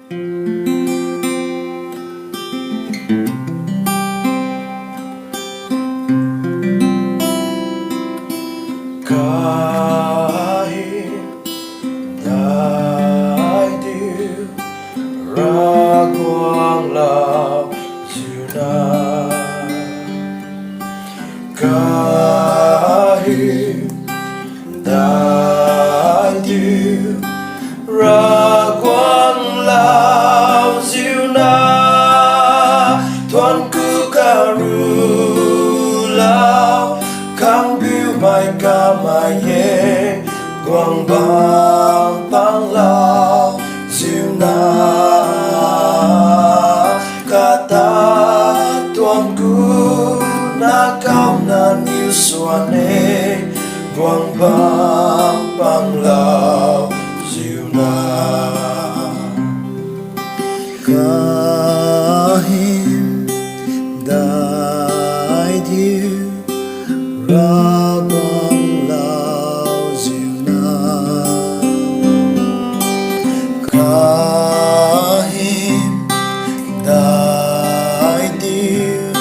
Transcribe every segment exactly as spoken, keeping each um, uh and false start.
Kahym dai diu, Ravguangc lau ziu na. Kahym dai diu, Ravguangc lau ziu na. Thuanc ku karu lau, khang biumei kamei e, guang bam pang lau ziu na. Kata thuanc ku na kam na niw swan e, guang bam pang lau ziu na. Kahym dai diu, Ravguangc lau ziu na. Kahym dai diu,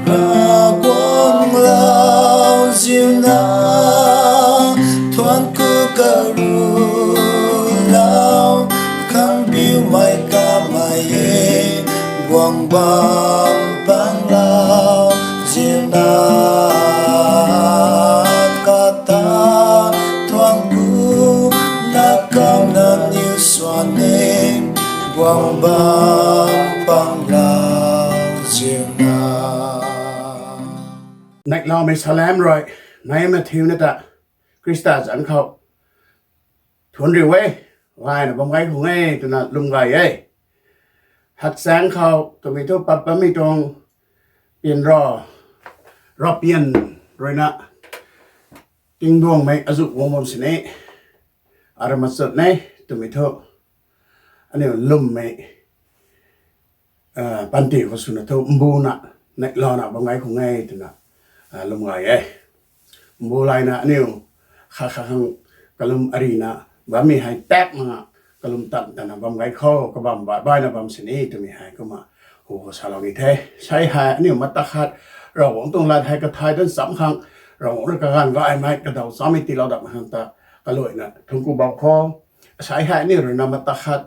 Ravguangc lau ziu na. Thuanc ku karu lau, khang biumei kamei e, guang bam pang lau ziu na. Kata thuanc ku na kam na niw swan e, guang bam pang lau ziu na. Neihloumei salam rui, nai mathiuna ta Khrista zanc khou thuanc riu e, gayna bam gay khang e twna lwm gay e. Hakchaengc khou twmei thu pat bammei tuang pian ra, rapian ruina tingduangmei azuh guang bam sini, ara machut ne twmei thu aniu lwmmei panty khou swna thu mbuna neihlouna bam gay khang e twna lwm gay e. Mbu layna aniu kha kha khang kalum arina bammei hei tak mak nga kalum tan tana bam gay khou kabam baihna bam sini twmei hei kumna hu khou salou ni the. Sei hei aniu mata khat Ravguangc tuang lat hei kathay tan cham khang, Ravguangc rui kaganv gaymei kadaw chammei tiilou dap khang ta kaluaina thungc ku bam khou, sei hei aniu ruina mata khat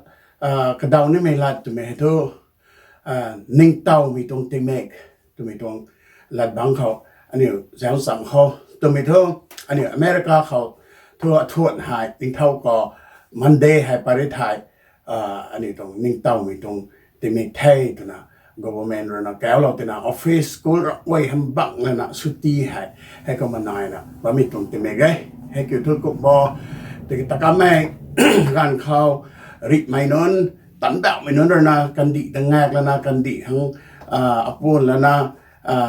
kadaw nimei lat twmei hei thu ningtowmei tuang tingmik twmei tuang lat bangc khou aniu zauc cham khou twmei thu, aniu America khou thu athuan hei ningthow khou Monday hei pary thei aniu tuang ningtowmei tuang tingmik the twna government ruina kaulou tina office school ra guay hambang lana chutti hei heikumna naina bammei tuang tingmik e. Heikiu thu kumh bo, tiki takammei ganv khou rihmei nunc, tandauhmei nunc ruina kandih ta ngak lana kandih khang apuan lana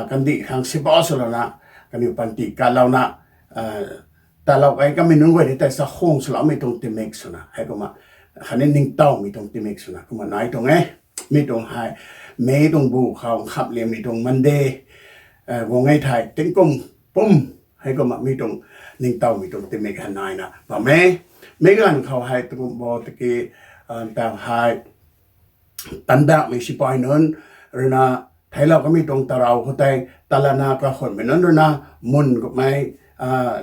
kandih khang siba swlouna kaniw panty katlouna talou e kamei nunc guay ni tei chakhwang swloumei tuang tingmik swna heikumna khatni ningtowmei tuang tingmik swna kumna nai tuang e. Mi tuang hei May tuang bu khou nkham liammei tuang Monday guang e thei tingkum pum heikumna mi tuang ningtowmei tuang tingmik hei naina bam e. Mi ganv khou hei tukumh bo tiki tau hei tandauhmei sipai nunc ruina theiclou kamei tuang tarou khou tei talana kakhunmei nunc ruina mun kummei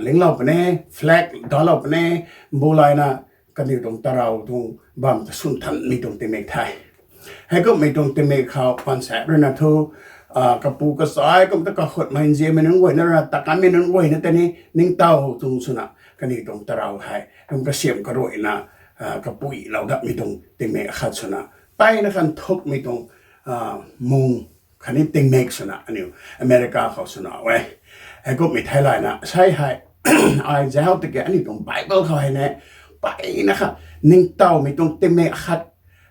linglou puni, flag dalou puni, mbu layna kaniw tuang tarou tuang bam ta swn thanmei tuang tingmik the. Heikumhmei tuang tingmik khou pansak ruina thu kapu kachai kum ta kakhunmei nzianmei nunc guayna ruina takammei nunc guayna tei ni ningtow tuang swna kaniw tuang tarou hei kum kasiam karuina kapuilou datmei tuang tingmik akhat swna mpeyna khan thukmei tuang mung khatni tingmik swna aniu America khou swna e. Heikumhmei theilayna sei hei ai zauc tiki aniu tuang Bible khou hei ne mpeyna khan ningtowmei tuang tingmik akhat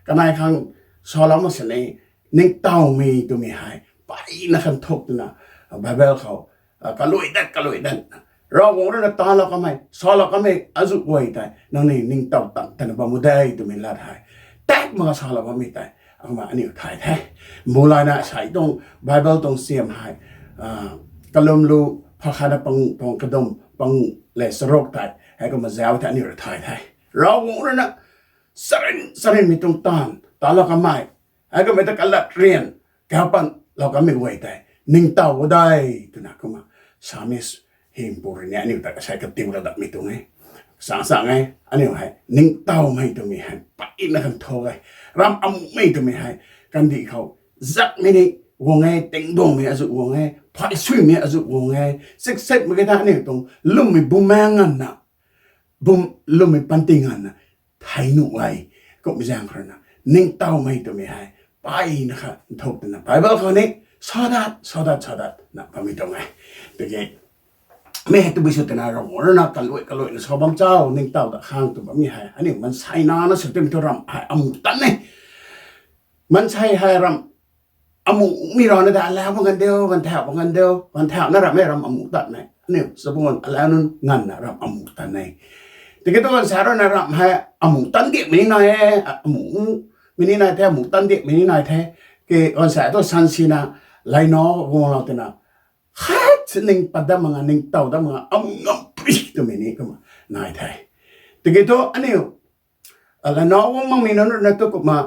kanei khang salou mak sini, ningtowmei twmei hei mpeyna khan thuk twna Bible khou kaluai dat kaluai dat Ravguangc ruina talou kamei salou kamei azuh guay tei nangniw ningtow tan tana bam u de twmei lat hei tak mak salou bammei tei akumna aniu thay the. Mbu layna sei tuang Bible tuang siam hei Kalumlu phakhana panguh tuang kadum panguh le charuk tei heikumna zauc thei aniu rui thay the. Ravguangc ruina Sarin, sarinmei tuang taanv, ta lou kamei. Heikumhmei ta kalat rian, kapan lou kamei guay tei. Ningtow o dei, twna kumna. Psalmist hympu rui ni aniu ta kasei katiu la datmei tuang e. Sang sang e, aniu hei, ningtowmei twmei hei, peyna kan tho e. Ram amuhmei twmei hei, kandih khou, zakmei ni, guang e, tingduangmei azu guang e, phay suimei azu guang e, siksetmei kata aniu tuang, lwmmei bumaeng nganvna, bum lwmmei panty nganvna, thei nuh e, kumhmei zaeng khou rui na, ningtowmei twmei hei, peyna kha nthuk twna, Bible khou ni, sa dat, sa dat, sa dat, na bammei tuang e. Tiki, mi hei tabui sw twna Ravguangc rui na, kalui, kaluina sa bam cho, ningtow dat khang tw bammei hei, aniu maansei na na sw twmei thu ram hei, amuh tan e. Maansei hei ram, amuhmei rana ta alau bam kan diu, ganv thau bam kan diu, ganv thau na ram e ram amuh tat ne. Aniu, sabun alau nunc nganvna ram amuh tan e. Tiki tu ganv sa rui na ram hei amuh tan diakmei ni nai e, amuhmei ni nai the, amuh tan diakmei ni nai the. Ki ganv sa tu sansina, laina guanglou twna. Khat si ning pat dat mak nga, ningtow dat mak nga, amuh ngampui twmei ni kumna nai the. Tiki tu aniu, laina guang makmei nunc rui na tu kumna,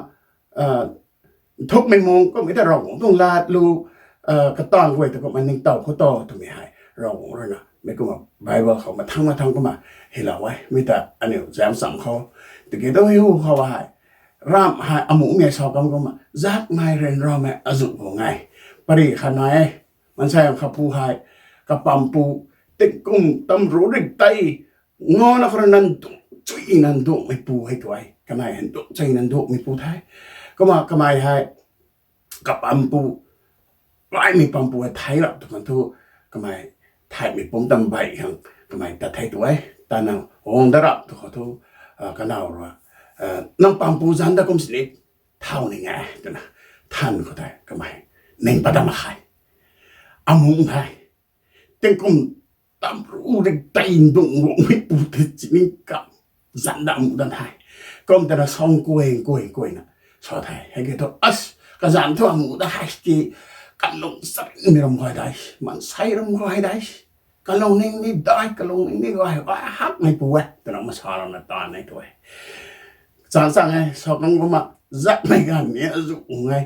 nthukmei mung kumhmei ta Ravguangc tuang lat lu, kataanv guay ta kumna ningtow khou ta twmei hei Ravguangc rui na, mi kumna Bible khou mathang mathang kumna, hylou e, mi ta aniu zam cham khou. Tiki tu hi hu khou hei, ram hei amuhmei sa kam kumna, zakmei ryanramei azu guang e. Pary khat nai e, maansei khatpu hei, kapampu, tingkum tamru rik tei, ngana khou rui na nduang chuina nduangmeipu hei tu e. Kanei hei nduang chuina nduangmeipu the. Kumna kamei hei, kapampu, gaymei pampu hei thei rap tw khang thu, kamei theihmei pumtan bey khang, kamei tat thei tu e. Tana guang dat rap tw khou thu, kanow rui, nang pampu zanc dat kum sini, thau ning e, twna, than khou tei kamei, ning pat dat mak khe. Amuh the. Tingkum tamru rik tei nduang guangmeipu tei chini kam, zanc dat amuh dat the. Kum twna song kuay, kuay, kuayna sa the. Hei ki thu, as, kazanc thu amuh dat hei ki, kalung sarinmei ram guay dei, maansei ram guay dei, kalung ning ni dei, kalung ning ni gay, gay hakmeipu e, twna masa ram na tan e tu e. Chang chang e, sa kan kumna, zakmei ganv ni azu guang e.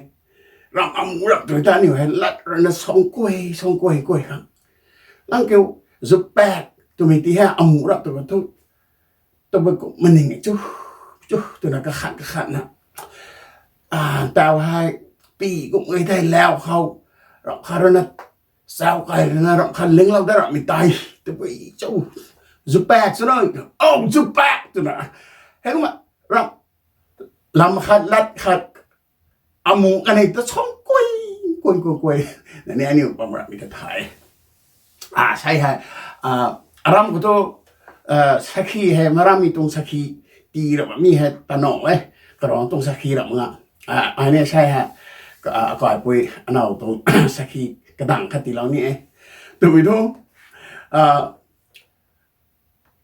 Ram amuh rap tu ta aniu hei lat rui na song kuay, song kuay, kuay khang. Lang kiu, zupak twmei ti hei amuh rap tu khou thu, tabui kum maning e chu, chu, twna kakhat, kakhatna. Tau hei, pi kum e thei lau khou, ram khat rui na, sau kai rui na ram khat linglou dat rapmei tei, tabui chu, zupak chu na, o, zupak twna. Hei kumna, ram, lam khat, lat khat, amuh kanei ta song kuay, kuay, kuay, kuay. Nani aniu pam rapmei ta the. A, sei hei, aram khou thu, sakhi hei, marammei tuang sakhi, tii rap mi hei, tanow e, karang tuang sakhi rap nga. Ai ni sei hei, kaipui, anow tuang sakhi, kadang khat tiilou ni e. Twmei thu,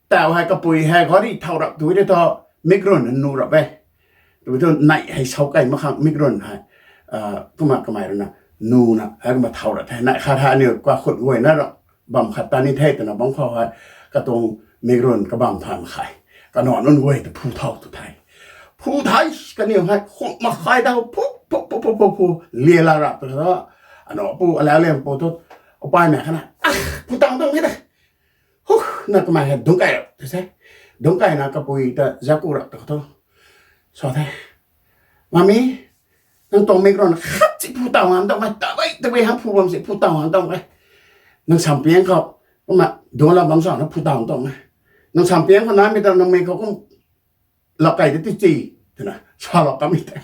tau hei kapui hei gari thau rap tu de thu, mikrun nu rap e. Twmei thu neih hei sau kei mak khang mikrun hei, kumna kamei rui na, nuna, hei kumna thau rap the, neih khat hei aniu kakhut guayna rap, bam khat ta ni the twna bam khou hei, katuang mikrun kabam thay mak khe. Kanac nunc guay ta phu thau tu the. Phu the, kaniw hei khum mak khe da, phu, phu, phu, phu, phu, phu, lia la rap tu tho. Anow pu, alau liangpu thu, upaimei khatna, a, phu tang tang the de. Hu, na kamei hei dungc kai rap tu se. Dungc kaina kapui ta zaku rap tu khou thu, sa the, Mami, nang tuang mikrun khat si phu taw ngam tau mei, tabui, tabui hang phu bam si phu taw ngam tau mei. Nang sampiang khou, kumna, duanc la bam sana phu taw ngam tau mei. Nang sampiang khou naimei ta nang mei khou kum, lak kei ta ti chi, twna, salou kamei tei.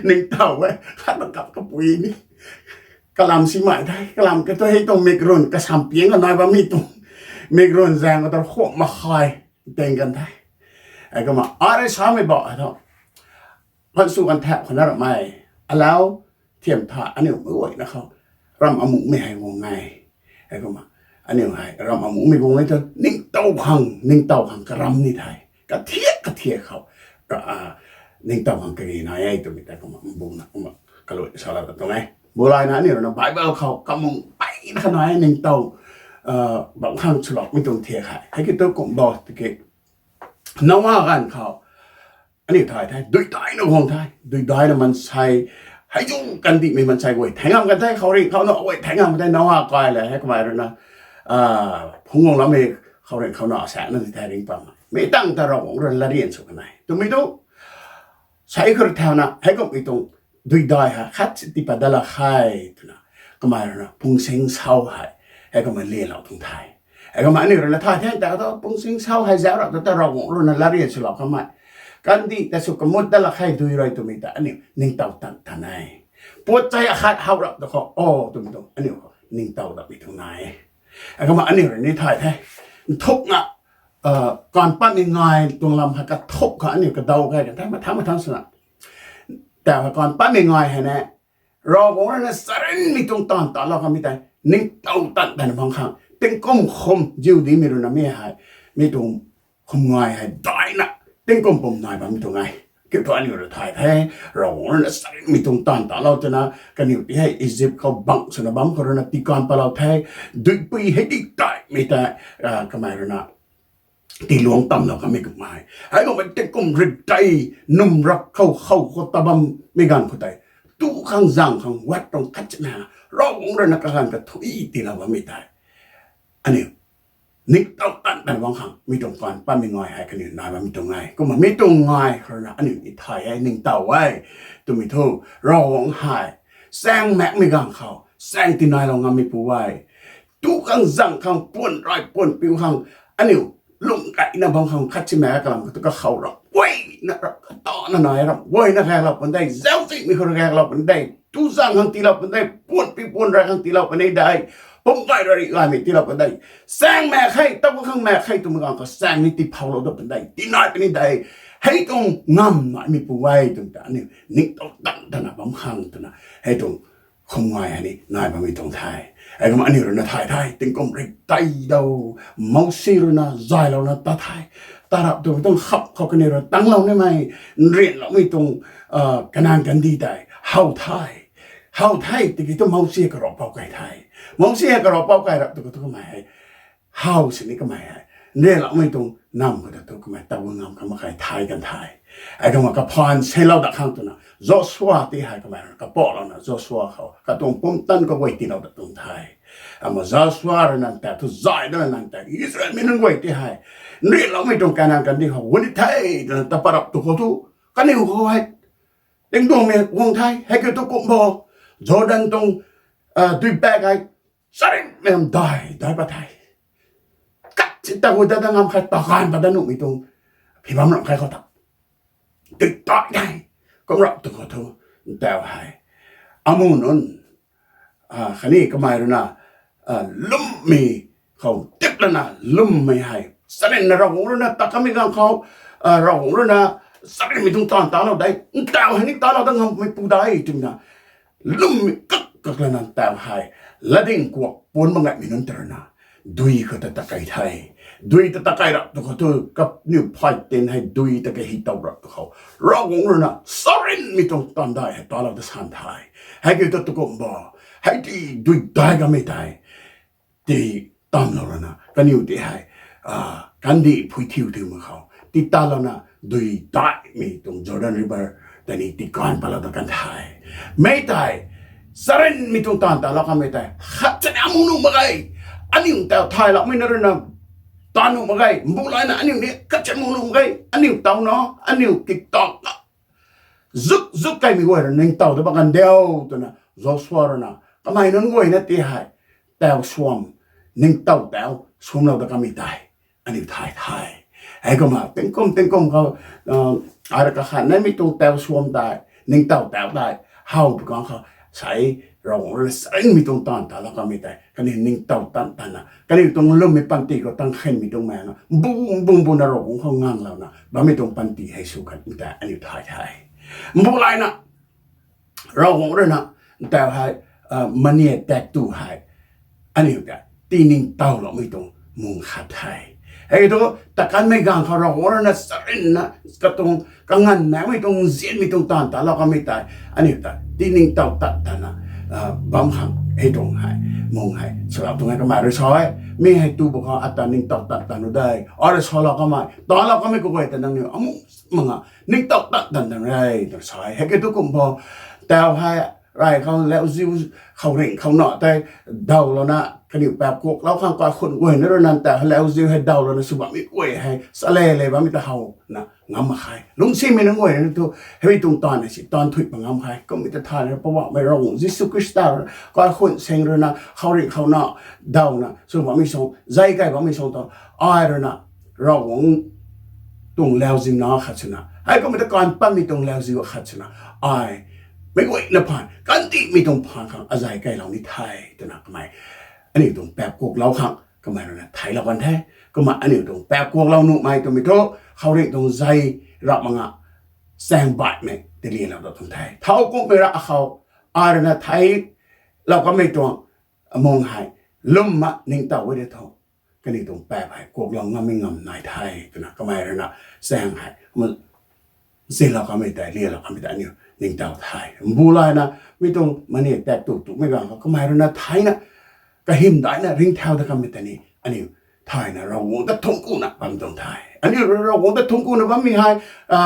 Ningtow e, khat na kap kapui ni. Kalam simei the, kalam kei tu hei tuang mikrun, kasampiang khou nai bammei tuang. Mikrun zaeng khou ta khum mak khe, teng kan the. Hei kumna, arui samei bau hei thu, ganv su ganv thau khou na ramei, alau, thiam tha aniu mei guayna khou, ram amuhmei hei guang e. Hei kumna, aniu hei ram amuhmei guang e thu, ningtow khang, ningtow khang karam ni the. Kathiak, kathiak khou, ningtow khang kage nai e twmei tei kumna, mbuna, kumna, kalui salou ta tuang e. Bulayna aniu rui na Bible khou, kamung peyna kha nai e ningtow, bam khang swloumei tuang thiak hei. Hei ki tu kum bo, tiki, Noa ganv khou, aniu thay the, duidaina guang the, duidaina mansei, hei zu kandihmei mansei guay thei ngam kan the, khouringh khou na guay thei ngam kan the, Noa kai le hei kamei rui na phungc guang lammei khouringh khou na saekna di the ringcpam. Mi tangv ta Ravguangc rui na latryan sw kan e twmei tu, sei khou rui thauna heikumhmei tuang duidai ha khat si tiipat dat la khe twna kamei rui na pungsing sau hei, heikumna lyanlou tuang the. Heikumna aniu rui na thay the ta tu pungsing sau hei zauc rap ta ta Ravguangc rui na latryan swlou kamei, kandih ta sw kamut dat la khe dui rui twmei ta aniu ningtow tan tan e. Puat chei akhat how rap ta khou o twmei tuang aniu khou ningtow datmei tuang nai e. Heikumna aniu rui ni thay the, nthukna, kaanv patmei ngai tuang lam hei kathuk kha aniu kadaw khe kan the mathang mathang swna, tau hei kaanv patmei ngai hei ne, Ravguangc rui na charynmei tuang taanv talou kamei tei ningtow tan tan bam khang tingkum khum ziu dimei rui na mi hei, mi tuang khum ngai hei daina tingkum pum nai bammei tuang e. Kiu thu aniu rui thay the, Ravguangc rui na charynmei tuang taanv talou twna kaniw ti hei Egypt khou bangc swna bam khou rui na tiikaanv patlou the, duipui hei di taimei tei kamei rui na tiiluangc tamlou kamei kummei, heikumna tingkum rik tei, num rak khou khou khou ta bammei ganv khou tei, tu khang zang khang wat tuang khat chana, Ravguangc rui na kaganv kathuic tiilou bammei tei, aniu ningtow tan tan bam khang mi tuang kaanv patmei ngai hei kaniw nai bammei tuang e. Kumna mi tuang ngai khou rui na aniu ni thay e, ningtow e twmei thu, Ravguangc hei saeng maekmei ganv khou saeng tinailou ngammeipu e. Tu khang zang khang puan rai puan piu khang aniu lung kaina bam khang khat si maek kalam khou tu kakhou rap guayna rap katana nai rap guayna gaeklou pun de, zauczihmei khou rui gaeklou pun de, tu zang khang tiilou pun de, puan piu puan rai khang tiilou puni de, pum gay rari gaymei tiilou pun de, saeng maek khe, taw khang maek khe twmei ganv khou saeng ni tiiphoulou dat pun de, tinai puni de. Hei tuang ngam naimeipu e twmei ta aniu ningtow tan tana bam khang twna hei tuang khum ngai hei ni nai bammei tuang the. Heikumna aniu rui na thay the, tingkum rik tei dou, Mousi rui na zaylouna tat the, tat rap twmei tuang khap khou kaniw rui tanglou nimei, nryanloumei tuang Kanan kandih tei how the. How the tiki tu Mousi karawpou kai the. Mousi karawpou kai rap tu khou tu kamei hei how sini kamei hei nryanloumei tuang nam khou ta tu kamei taw ngam khang mak khe thay kan the. Heikumna kaphaan selou dat khang twna Joshua ti hei kamei rui na kapaklouna Joshua khou katuang pumtan kaguay tiilou dat tuang the. Ama Joshua rui na ta thu zay dat na ta Israelmei nunc guay ti hei nryanloumei tuang Kanan kandih khou guang ni the twna ta pat rap tu khou tu, kaniw khou hei tingduangmei guang the, hei kiu tu kum bo, Jordan tuang duipaek hei charynmei dai dai pat the. Khat si ta hu dat dat ngam khe, ta gaanv pat dat nuhmei tuang phi bam ram khe khou ta tui tai the. Kum rap tu khou thu, ntaw hei amu nunc khatni kamei rui na lwmmei khou tip lana lwmmei hei charynna Ravguangc rui na ta kamei ganv khou, Ravguangc rui na charynmei tuang taanv talou de, ntaw hei ni talou dat ngammeipu de twna lwmmei kak kak lana ntaw hei latdyng kuak puan mak ngaimei nunc ta rui na dui khou ta ta kai the. Dui ta ta kai rap tu khou tu kaniw phay tin hei dui ta kahi tow rap tu khou Ravguangc rui na charynmei tuang taanv dai hei talou dat san the. Hei kiu ta tu kum bo, hei ti dui dai kamei tei ti tamlou lana kaniw ti hei kandih phui thiu thiumei khou ti talouna dui daimei tuang Jordan River tei ni tiikanv patlou dat kan the. Mi tei charynmei tuang taanv talou kamei tei khat chana mu nuh mak ge. Aniu ntaw thayloumei na rui na ta nuh mak ge. Mbu layna aniu ni khat chana mu nuh mak ge. Aniu tawna aniu kiktak zuk zuk kaimei guay rui ningtow ta bam kan diu twna Joshua rui na kamei nunc guayna ti hei taw suam, ningtow taw suamlou dat kamei tei aniu thay the. Heikumna tingkum tingkum khou ai rui kakhat naimei tuang taw suam tei, ningtow taw tei how pu kang khou sei Ravguangc rui na charynmei tuang taanv talou kamei tei kaniw ningtow tan tanna kaniw tuang lwmmei panty khou tang khenmei tuang maengna bum bum buna Ravguangc khou nganglouna bammei tuang panty hei sw khat tei aniu thay the. Mbu layna Ravguangc rui na ntaw hei mania tak tu hei aniu ta tiningtowloumei tuang mung khat the. Hei tu takanmei ganv khou Ravguangc rui na charynna katuang kanganv naimei tuang nzianmei tuang taanv talou kamei tei aniu ta tiningtow tat tana bam khang Hei tuang hei, mung hei salou tuang e kamei rui sa e. Mi hei tu bu khou ata ningtow tan tan u de. Ai rui salou kamei, talou kamei kaguay ta nangniw amu manga ningtow tan tan tan re twna sa e. Hei kiu thu kum bo, tau hei, rey khou lauziu khou ringh khou na tei dawlouna kaniw paap kuaklou khang kaikhunh guayna rui na tau hei lauziu hei dawlouna sw bammei guay hei sale le bammei ta howna ngam mak khe. Lungcsimei nunc guayna thu hei tuang taanv hei si taanv thuy pa ngam khe. Kummei ta thay na Poubauhmei Ravguangc Jisu Khrista rui kaikhunh seng rui na khou ringh khou na dawna sw bammei song, zay key bammei song tu, ai rui na Ravguangc tuang lauziu na khat swna, hei kummei ta kan patmei tuang lauziu khat swna, ai meic guayna phaan kandihmei tuang phaan khang azay keylou ni the twna kamei aniu tuang paap kuaklou khang kamei rui na theiclou kan the. Kumna aniu tuang paap kuaklou nuhmei twmei thu khou ringh tuang zay rap manga chaeng baihmei tei lialou da tuang the. Thowkumhmei ra akhou ai rui na theiclou kanmei tuang mung hei lwmna ningtow e de thu, kaniw tuang paap hei kuaklou ngammei ngam nai the twna kamei rui na chaeng hei zilou kanmei tei lialou kanmei ta aniu ningtow the. Mbu layna mi tuang mani tak tu tumei ganv khou kamei rui na theina kahym daina ringcthau da kanmei ta ni aniu thayna Ravguangc ta thungc kuna bam tuang the. Aniu rui Ravguangc ta thungc kuna bammei hei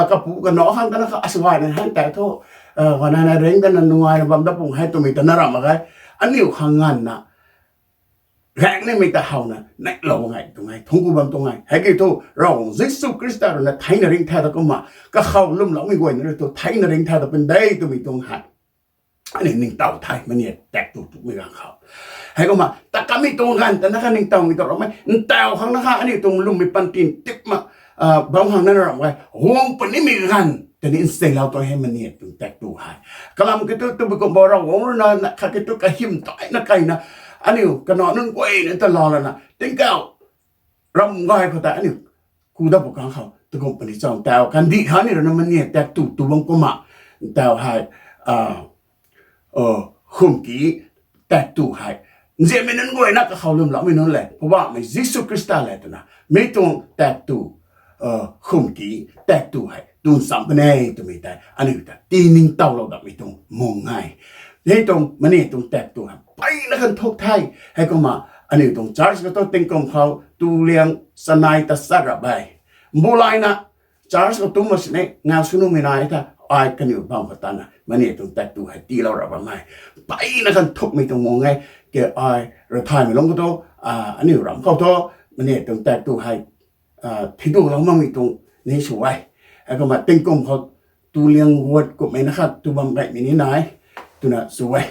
kapu kanac khang tana kha aswayna hei tei thu, ganana ringc tana nungaina bam dat pung hei twmei ta na ramh mak ge. Aniu khang nganvna gaeng nimei ta howna neihlou ngei tuang e, thungc ku bam tuang e. Hei kiu thu Ravguangc Jisu Khrista rui na theina ringcthau da kumna kakhou lwmloumei guayna rui thu theina ringcthau da pun de twmei tuang hei aniu ningtow the mani tak tu tumei ganv khou. Heikumna ta kamei tuang ganv tana kha ningtowmei ta ramei ntaw khang na kha aniu tuang lwmmei pantin tipna bam khang na ramh e. Guang punimei ganv tei ni nseilou tuang hei mani tuang tak tu hei. Kalam kiu thu tabui kum bo Ravguangc rui na khat kiu thu kahym daina keyna aniu kanac nunc guayna ta laa lana tingkauh ram gay khou tei aniu ku dat pwkhang khou takum puni cham tau kandih kha ni rui na mani tak tu tu bam kumna tau hei khumki tak tu hei nzianmei nunc guayna kakhou lwmloumei nunc le Poubauhmei Jisu Khrista le twna mi tuang tak tu khumki tak tu hei tun cham kan e twmei tei aniu ta tiningtowlou datmei tuang mung e. Hei tuang mani tuang tak tu hei mpeyna kan thuk the. Heikumna aniu tuang church khou tu tingkum khou tu liang chanei ta chat rap e. Mbu layna church khou tu mak sini ngau sw numei nai ta ai kaniw bam khou tana mani tuang tak tu hei tiilou rap bam e. Mpeyna kan thukmei tuang mung e. Ke ai rui thaymei lungc khou tu aniu ram khou thu mani tuang tak tu hei thiduklou makmei tuang ni sw e. Heikumna tingkum khou tu liang word kumhmei na khat tu bam gaymei ni nai twna sw e.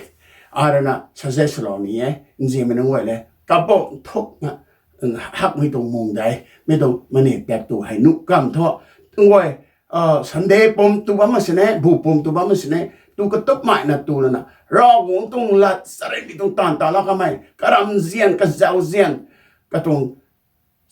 Ai rui na suggest swlou ni e. Nzianmei nunc guay le kabam thukna hakmei tuang mung de. Mi tuang mani tak tu hei nuh kamv thu nunc guay Sunday pum tu bam mak sini, bu pum tu bam mak sini, tu katupmeina tu lana Ravguangc tuang lat charynmei tuang taanv talou kamei karam zian kazauh zian katuang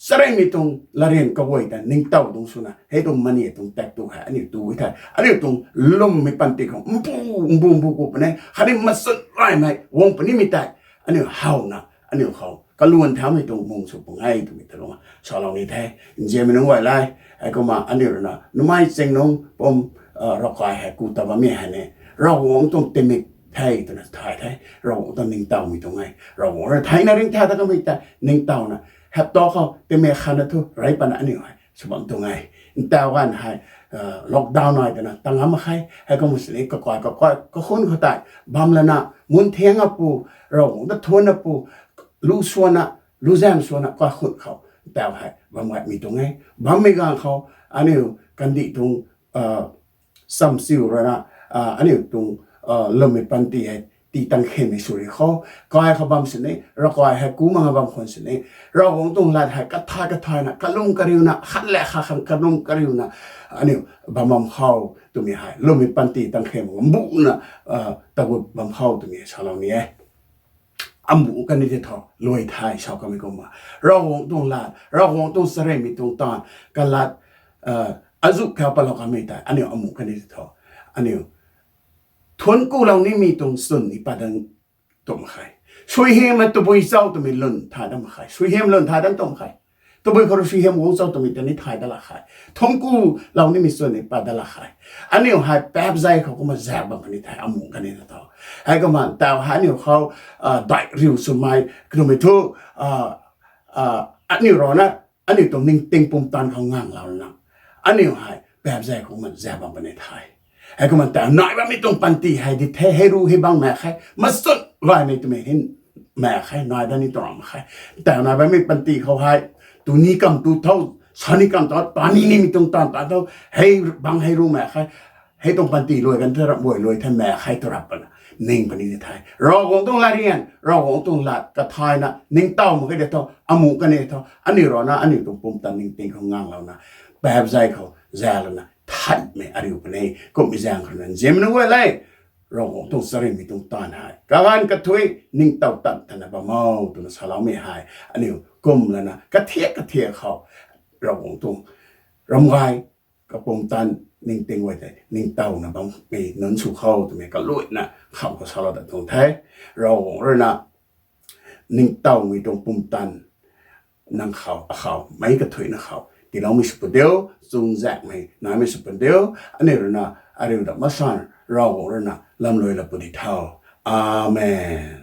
charynmei tuang latryan kaguay ta ningtow tuang swna hei tuang mani tuang tak tu hei aniu tu e the. Aniu tuang lwmmei panty khou mbu mbu mbu ku puni khatni machun raymei guang punimei tei aniu howna aniu khou kaluan thaumei tuang mung sw pung e twmei ta lung salou ni the. Nzianmei nunc guay le, heikumna aniu rui na numei ching nunc pum ravkai hei ku ta bammei hei ni Ravguangc tuang tingmik the twna thay the. Ravguangc tuang ningtowmei tuang e. Ravguangc rui theina ringcthau da kamei tei ningtowna hapta khou tingmik khatna thu rey patna aniu hei sw bam tuang e. Ntaw ganv hei lockdown nai twna ta ngam mak khe. Heikumna sini kakai kakai kakhun khou tei bam lana mun thiang apu, Ravguangc ta thuanc apu, lu swanna, lu zam swanna kaikhunh khou ntaw hei bam gaymei tuang e. Bammei ganv khou aniu kandih tuang chamsiu rui na aniu tuang lwmmei panty hei tii tang khenmei sw ri khou, kai khou bam sini, ravkai hei ku manga bam khwan sini, Ravguangc tuang lat hei kathay kathayna kalum kariuna khat le khat khang kalum kariuna aniu bam bam khou twmei hei lwmmei panty tang khen mbuna tagut bam khou twmei salou ni e. Amu kani tei thu luai the sa kamei kumna Ravguangc tuang lat, Ravguangc tuang charynmei tuang taanv kalat azuh khou patlou kamei tei aniu amu kani tei thu aniu thuanc kulou nimei tuang chwn ni pat dan tum khe. Suaihiam tabui chau twmei lwn thay dat mak khe. Suaihiam lwn thay dat tum khe. Tabui khou rui suaihiam guang cho twmei ta ni thay dat la khe. Thungc ku lou nimei sw ni pat dat la khe. Aniu hei paapzay khou kumna zaek bam puni the, amuh kani ta tho. Heikumna taw hei aniu khou daih riu swmei katumei thu, aniu rui na, aniu tuang ningting pumtan khou nganglou na, aniu hei paapzay khou kumna zaek bam puni the. Heikumna taw nai bammei tuang panty hei di the, hei ru hei bang mak khe, machut gaymei twmei hei mak khe, nai dat ni tuang ram mak khe. Taw nai bammei panty khou hei, tu ni kam tu tho, sa ni kam tho, ta ni nimei tuang taanv ta tho, hei bang hei ru mak khe, hei tuang panty luai kan the, ramh guay luai the mak khe tw rap pana ning puni di the. Ravguangc tuang latryan, Ravguangc tuang lat kathayna ningtow mak khe de tho, amuh kani tho, aniu rui na aniu tuang pumtan ningting khou nganglou na, paapzay khou zaeklou na theihmei ariu puni. Kumhmei zaeng khou na nzianmei nunc guay le, Ravguangc tuang charynmei tuang taanv hei kaganv kathuic ningtow tan tana bam o twna saloumei hei aniu kum lana kathiak kathiak khou Ravguangc tuang ramgay kapumtan ningting guay tei ningtowna bammei nunc sw kho twmei kaluaina kham khou salou dat tuang the. Ravguangc rui na ningtowmei tuang pumtan nang khou, akhou, meic kathuicna khou tiiloumei sw pun diu, chuzaenghmei naimei sw pun diu. Aniu rui na ariu dat masan, Ravguangc rui na lamluai la puni di tho. Amen.